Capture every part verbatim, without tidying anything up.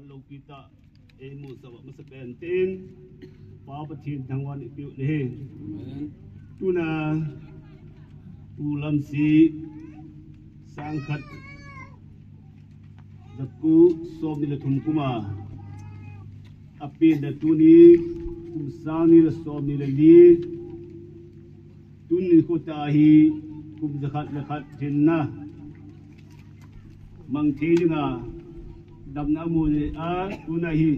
Lopi tah eimusah uva masapen in Pa Pathen thangvah in ipi u ahi. Tuna Pu Lamsi sangkhat jaku somni le thum kum a apen na tuni kum sangni le somni le li, tuni khuta hi kum jakhat le khat hinna mang thei dinga damna amu le a tuna hi,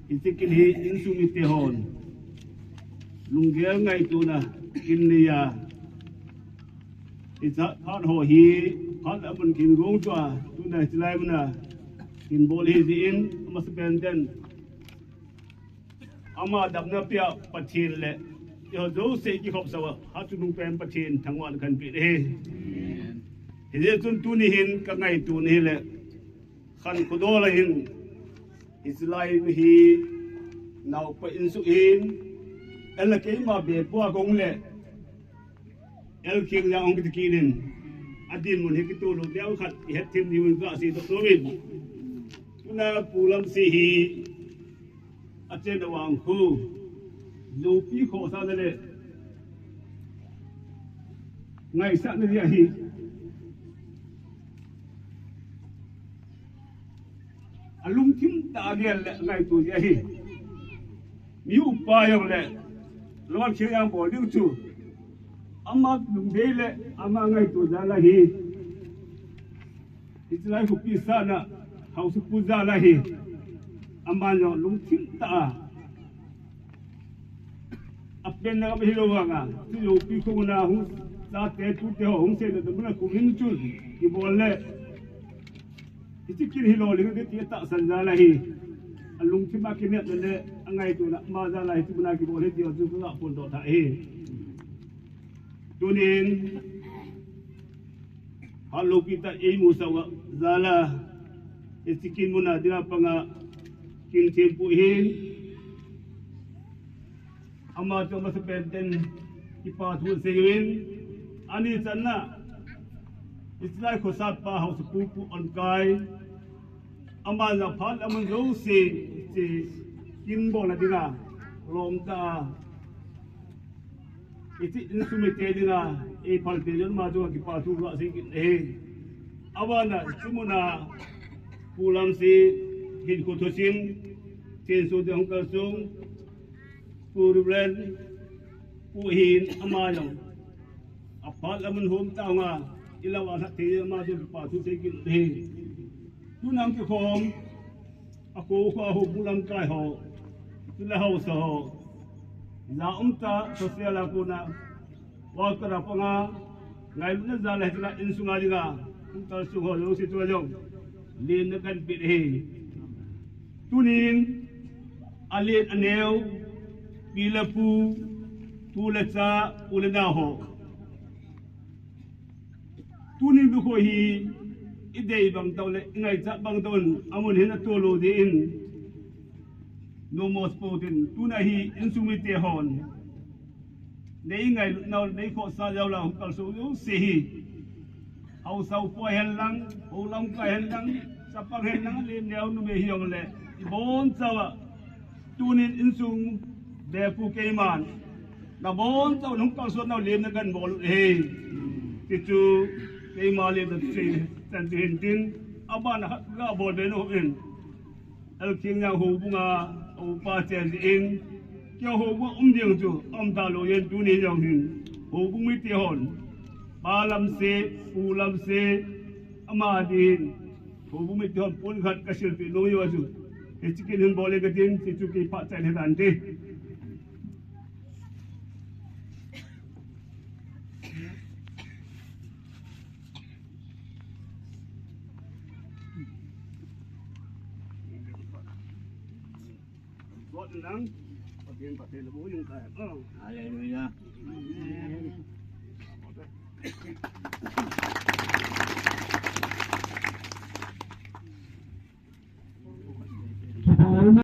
hiche kin hi insung mite hon lunggel ngaitona kin neiya, hiche phat ho hi phat amun kin gong tua tuna hiche lai muna kin bol hi jin, amasapen in ama damna pia Pathen le eiho jouse kikhopsah uva hatchungnung pen Pathen thangvah in kahin pe ahi. Hijeh chun tuni hin kangaito na hile, khankho dol a hin hiche lai hi naopa insung hin, ahile keima bepu a kong le L K L jang ong kiti kit in, adinmun hi kitoh lou deu khat ihet them diuvin kasei doh nom in. Tuna Pu Lamsi hi achen a vang khu lopi khohsahna le ngaisahna jeh ahi. Alungthim tah a gel le ngaito jeh ahi. Mi upa jong le lolhing jong bol ding chu ama lungdei le ama ngaito jal ahi. Hiche lai khopi sahna haosapu jal ahi. Ama jong lungthim tah a apenna gam hilou vanga, hiche lopi khona hung chate tute ho hung seina damna kum hin chun kibol le hiche kin hi lolhing ding ti atahsan jal ahi. Alungthim a kinepna le angaitona ama jal ahi, hiche muna kibol hi ti ho chu kaga phondoh tha ahi. Tunin hat lopi tah eimusah uva jal a, hiche kin muna dinga panga kin thempu hin ama chu amasapen in kipa thu sei uvin, ani channa hiche lai khosatpa haosapu Pu Onkai, ama jong phat le amun jouse hiche kin bolna dinga lom tah a hiche insung mite dinga eiphalpeh jeh un ama chunga kipa thu gasei kit ahi. Abana hiche muna Pu Lamsi hinkho thusim, chenso ding hung kalsong Pu Reverend Pu Hin, ama jong aphat le amun hom tah a ilah uva lhathei ama jong kipa thu sei kit ahi. Tuna hung kikhom akho kho a houbung lamkai ho, chule haosa ho, ja umtah social a kona worker a panga ngailutna jal a hiche lai insunga dinga hung kalsong ho jouse chunga jong lemna kahin pe ahi. Tunin alen aneo, pi le pu, tu le cha, u le nao ho, tuni nikho hi idei bang tah le ingaichat bang tah un amun hin atoh lou jeh in nommo support in tuna hi insung mite hon neingailut nau neikhohsah jao la hung kalsong jouse hi, haosa upa hen lang, hou lamkai hen lang, chapang hen lang, alen neo numei hijongle ibonchauva tunin insung bepu keiman nabonchauvin hung kalsonnau lemna kahin bol u ahi. Tichu keima lemna sei chan ding hintin, abana khat gabol be nom in, L K L jang houbunga upa chen jeh in, keiho houbunga um ding chu aum talou jeh in tuni jong hin houbung mite hon, pa lamse, pu lamse, ama din houbung mite hon pon khat kasilpeh nom uva chu hiche kin hin bol e katin, tichu kei phat chan he tante. Hallelujah.